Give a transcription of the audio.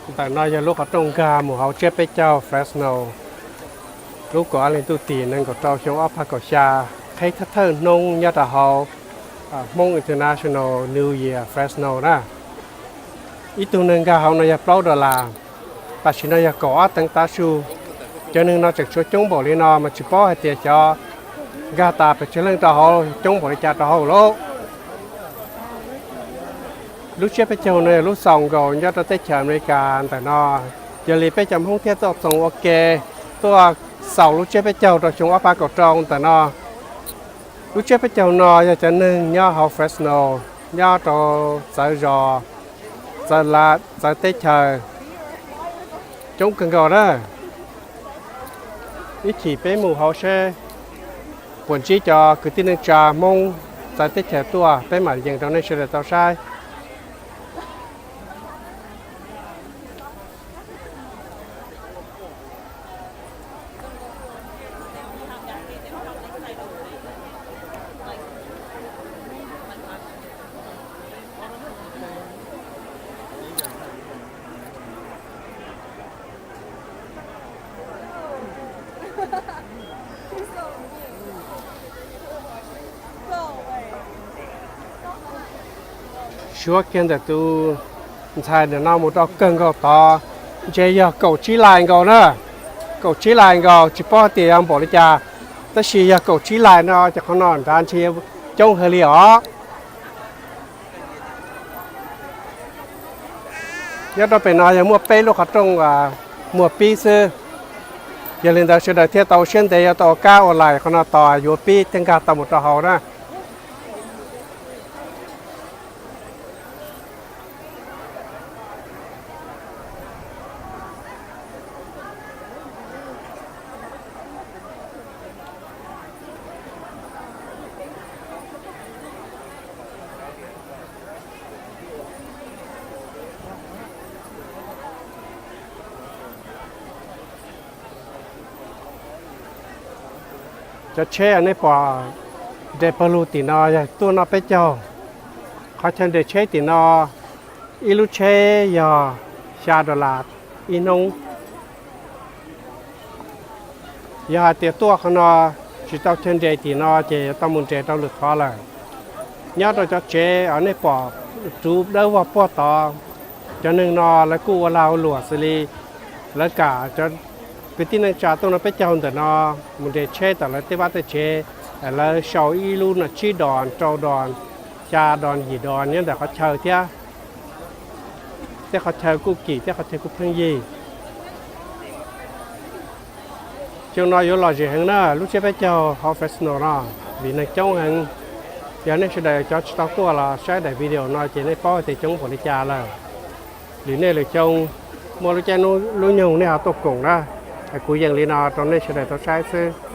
Ntawm no yog lub qhov rooj nkag mus hauv tsiab peb caug Fresno, lub kaum ob hlis ntuj tim nees nkaum rau xyoo ob phav kaum xya, qheb thawj thawj hnub nyob rau hauv Hmoob International New Year Fresno na. Ib tug neeg nkag hauv no yog plaub dollar, tam sim no yog kaum ob teev tav su. Cov neeg no tseem tshuav coob npaum li no mas tsis paub hais tias xyov nkag tas pes tsawg leej rau hauv, coob npaum li cas rau hauv lauj. Lub tsiab peb caug no yog lub xaus nkaus nyob rau teb chaws Amelikas ntawm no. Yog li peb cov Hmoob thiaj tuaj txoos ua ke, tuaj xaus lub tsiab peb caug rau xyoo ob phav kaum rau ntawm no. Lub tsiab peb caug no yog cov neeg nyob hauv Fresno, nyob rau txawv zos, txawv la, txawv teb chaws, coob kawg nkaus na. Ib chim peb mus hauv seb puas ntsib cov kwv tij neej tsa Hmoob txawv teb chaws tuaj, peb mam yees rau nej sawv daws tau saib. Suav kiag ntawm tus ntxhais ntawm no mus rau kawg nkaus tod, ntshe yog kaum tsib lais nkaus na. Kaum tsib lais nkaus, tsis paub tias yog npaum li cas, tab sis yog kaum tsib lais no ces qhov no nrad ntshe coob heev li os. Nyob rau pem no yog muaj peb lub qhov rooj muag pib xwb. Yog li ntawd sawv daws thiaj tau siab ntev yuav tau ua kab ua lais qhov no tos yuav pib thiaj nkag tau mus rau hauv na. Cov tsheb uas nej pom nres pawg lug tim no yog tuaj noj peb caug. Qhov chaw nres tsheb tim no, ib lub tsheb yog xya dollar ib hnub. Yog hais tias tuaj qhov no tsis tau chaw nres tim no ces yuav tau mus nres rau lwm qhov lawm. Nyob rau cov tsev uas nej pom tsuv dawb vog puag tod, cov neeg no lawv kuj ua lag ua luam xws li lawv kam cov kwv tij neej tsa tuaj noj peb caug ntawm no mus nres tsheb tom lawv tej vaj tej tsev, lawv sau ib lub no tsib dos, rau dos, xya dos, yim dos nyob ntawm qhov chaw thiab. Tej qhov chaw kuj kim, tej qhov chaw kuj pheej yig. Xyoo no yuav lom zem heev na lub tsiab peb caug hauv Fresno no, vim neeg coob heev. Yog nej sawv daws cov tsis tau tuaj los saib daim video no ces nej paub hais tias coob npaum li cas lawm. Lwm niaj lwm xyoo muaj lub caij lub nyoog nej ho tuaj koom na. Kuv yees li no rau nej sawv daws tau saib xwb.